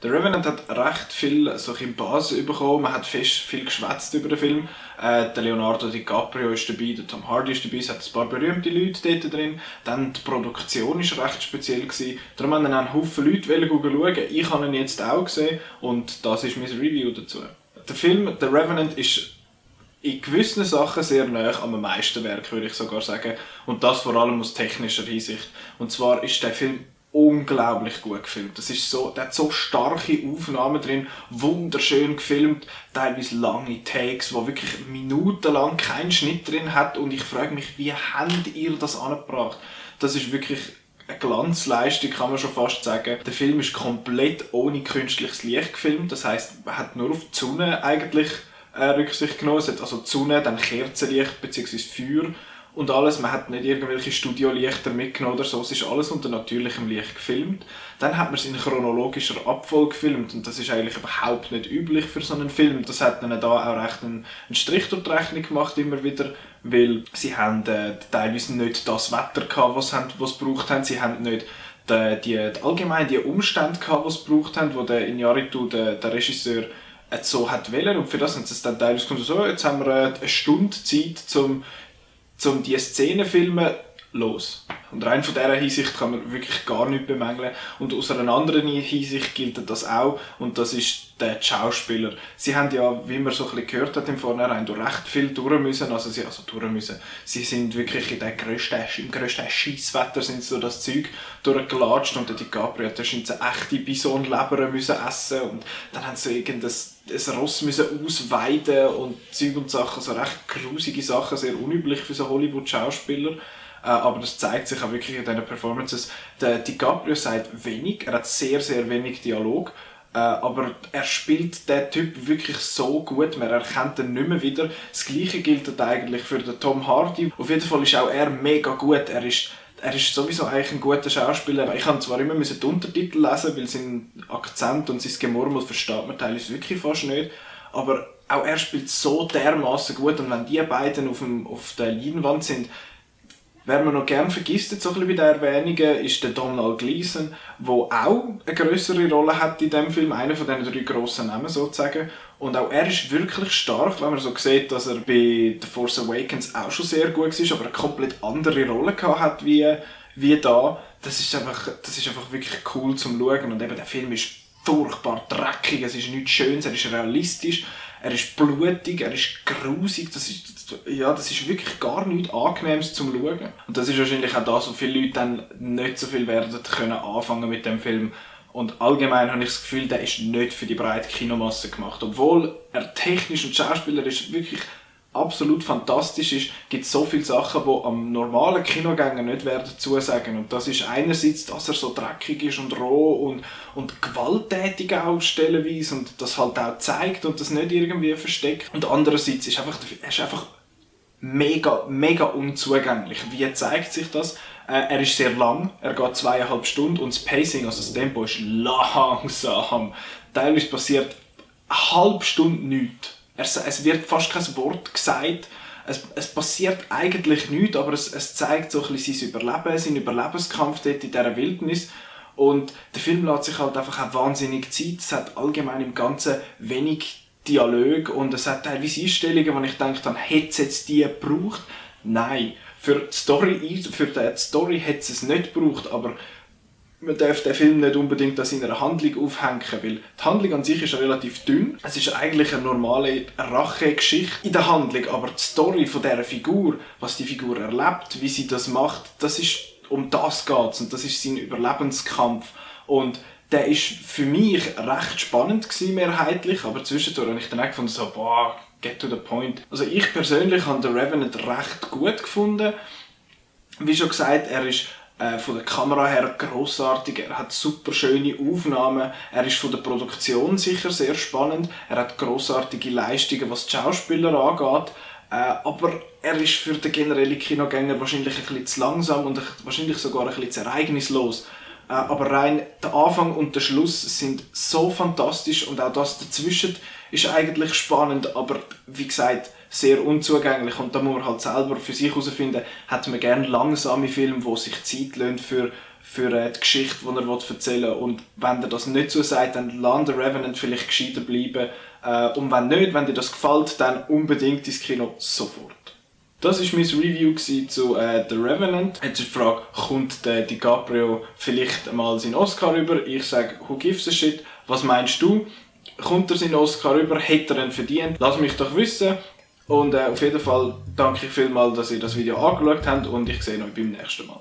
Der Revenant hat recht viel so in Basis bekommen, man hat viel geschwätzt über den Film. Der Leonardo DiCaprio ist dabei, der Tom Hardy ist dabei, es hat ein paar berühmte Leute dort drin. Dann die Produktion war recht speziell gewesen. Darum haben dann einen Haufen Leute schauen. Ich habe ihn jetzt auch gesehen und das ist mein Review dazu. Der Film The Revenant ist in gewissen Sachen sehr nahe am Meisterwerk, würde ich sogar sagen. Und das vor allem aus technischer Hinsicht. Und zwar ist der Film unglaublich gut gefilmt. Der hat so starke Aufnahmen drin, wunderschön gefilmt, teilweise lange Takes, wo wirklich minutenlang keinen Schnitt drin hat. Und ich frage mich, wie habt ihr das angebracht? Das ist wirklich eine Glanzleistung, kann man schon fast sagen. Der Film ist komplett ohne künstliches Licht gefilmt. Das heisst, man hat nur auf die Sonne eigentlich Rücksicht genommen. Es hat also die Sonne, dann Kerzenlicht bzw. Feuer und alles. Man hat nicht irgendwelche Studiolichter mitgenommen oder so. Es ist alles unter natürlichem Licht gefilmt. Dann hat man es in chronologischer Abfolge gefilmt und das ist eigentlich überhaupt nicht üblich für so einen Film. Das hat dann da auch recht einen Strich durch die Rechnung gemacht immer wieder, weil sie haben teilweise nicht das Wetter gehabt, was sie gebraucht haben. Sie haben nicht allgemein die Umstände gehabt, die sie gebraucht haben, wo der Iñárritu, der Regisseur, so hat wollen. Und für das haben sie es dann teilweise gesagt, so, jetzt haben wir eine Stunde Zeit, um diese Szene zu filmen, los. Und rein von dieser Hinsicht kann man wirklich gar nichts bemängeln. Und aus einer anderen Hinsicht gilt das auch, und das ist der Schauspieler. Sie haben ja, wie man so ein bisschen gehört hat im Vornherein, recht viel durch müssen. Sie sind wirklich im grössten Scheisswetter sind so das Zeug durchgelatscht und der DiCaprio hat eine echte Bisonleber müssen essen und dann haben sie ein Ross müssen ausweiden und Zeug und Sachen, so recht grusige Sachen, sehr unüblich für so Hollywood-Schauspieler. Aber das zeigt sich auch wirklich in diesen Performances. Der DiCaprio sagt wenig, er hat sehr, sehr wenig Dialog. Aber er spielt den Typ wirklich so gut, man erkennt ihn nicht mehr wieder. Das Gleiche gilt eigentlich für den Tom Hardy. Auf jeden Fall ist auch er mega gut. Er ist sowieso eigentlich ein guter Schauspieler. Ich musste zwar immer die Untertitel lesen, weil sein Akzent und sein Gemurmel versteht man teilweise wirklich fast nicht. Aber auch er spielt so dermaßen gut. Und wenn die beiden auf der Leinwand sind, wer man noch gerne vergisst, jetzt so ein bisschen bei den Erwähnungen, ist der Donald Gleeson, der auch eine grössere Rolle hat in diesem Film, einer von diesen 3 grossen Namen sozusagen. Und auch er ist wirklich stark, wenn man so sieht, dass er bei The Force Awakens auch schon sehr gut war, aber eine komplett andere Rolle hat wie da. Das ist einfach wirklich cool zum Schauen. Und eben der Film ist furchtbar dreckig, es ist nichts Schönes, er ist realistisch, er ist blutig, er ist grusig, das ist wirklich gar nichts Angenehmes zum Schauen. Und das ist wahrscheinlich auch das, wo viele Leute dann nicht so viel werden können anfangen mit dem Film. Und allgemein habe ich das Gefühl, der ist nicht für die breite Kinomasse gemacht. Obwohl er technisch und schauspielerisch wirklich absolut fantastisch ist, gibt es so viele Sachen, die am normalen Kinogänger nicht werden zusagen. Und das ist einerseits, dass er so dreckig ist und roh und gewalttätig auch stellenweise und das halt auch zeigt und das nicht irgendwie versteckt. Und andererseits ist er ist einfach mega, mega unzugänglich. Wie zeigt sich das? Er ist sehr lang, er geht 2,5 Stunden und das Pacing, also das Tempo ist langsam. Teilweise passiert eine halbe Stunde nichts. Es wird fast kein Wort gesagt. Es passiert eigentlich nichts, aber es zeigt so ein bisschen sein Überleben, seinen Überlebenskampf dort in dieser Wildnis. Und der Film lässt sich halt einfach auch wahnsinnig Zeit. Es hat allgemein im Ganzen wenig Dialog und es hat teilweise Einstellungen, wo ich denke, dann hätte es jetzt die gebraucht. Nein, für die Story hätte es nicht gebraucht, aber man darf den Film nicht unbedingt an seiner Handlung aufhängen, weil die Handlung an sich ist relativ dünn. Es ist eigentlich eine normale Rachegeschichte in der Handlung, aber die Story von dieser Figur, was die Figur erlebt, wie sie das macht, um das geht's und das ist sein Überlebenskampf. Und der ist für mich recht spannend gewesen, mehrheitlich, aber zwischendurch habe ich dann auch gefunden, so, get to the point. Also ich persönlich habe den Revenant recht gut gefunden. Wie schon gesagt, er ist von der Kamera her grossartig, er hat super schöne Aufnahmen, er ist von der Produktion sicher sehr spannend, er hat grossartige Leistungen, was die Schauspieler angeht, aber er ist für den generellen Kinogänger wahrscheinlich ein bisschen zu langsam und wahrscheinlich sogar ein bisschen zu ereignislos. Aber rein der Anfang und der Schluss sind so fantastisch und auch das dazwischen ist eigentlich spannend, aber wie gesagt, sehr unzugänglich und da muss man halt selber für sich herausfinden, hat man gerne langsame Filme, die sich Zeit lassen für die Geschichte, die er erzählen will. Und wenn er das nicht so sagt, dann lass The Revenant vielleicht gescheiter bleiben. Und wenn nicht, wenn dir das gefällt, dann unbedingt ins Kino sofort. Das war mein Review zu The Revenant. Jetzt ist die Frage, kommt der DiCaprio vielleicht mal seinen Oscar rüber? Ich sage, who gives a shit? Was meinst du? Kommt er seinen Oscar rüber? Hätte er ihn verdient? Lass mich doch wissen. Und auf jeden Fall danke ich vielmals, dass ihr das Video angeschaut habt und ich sehe euch beim nächsten Mal.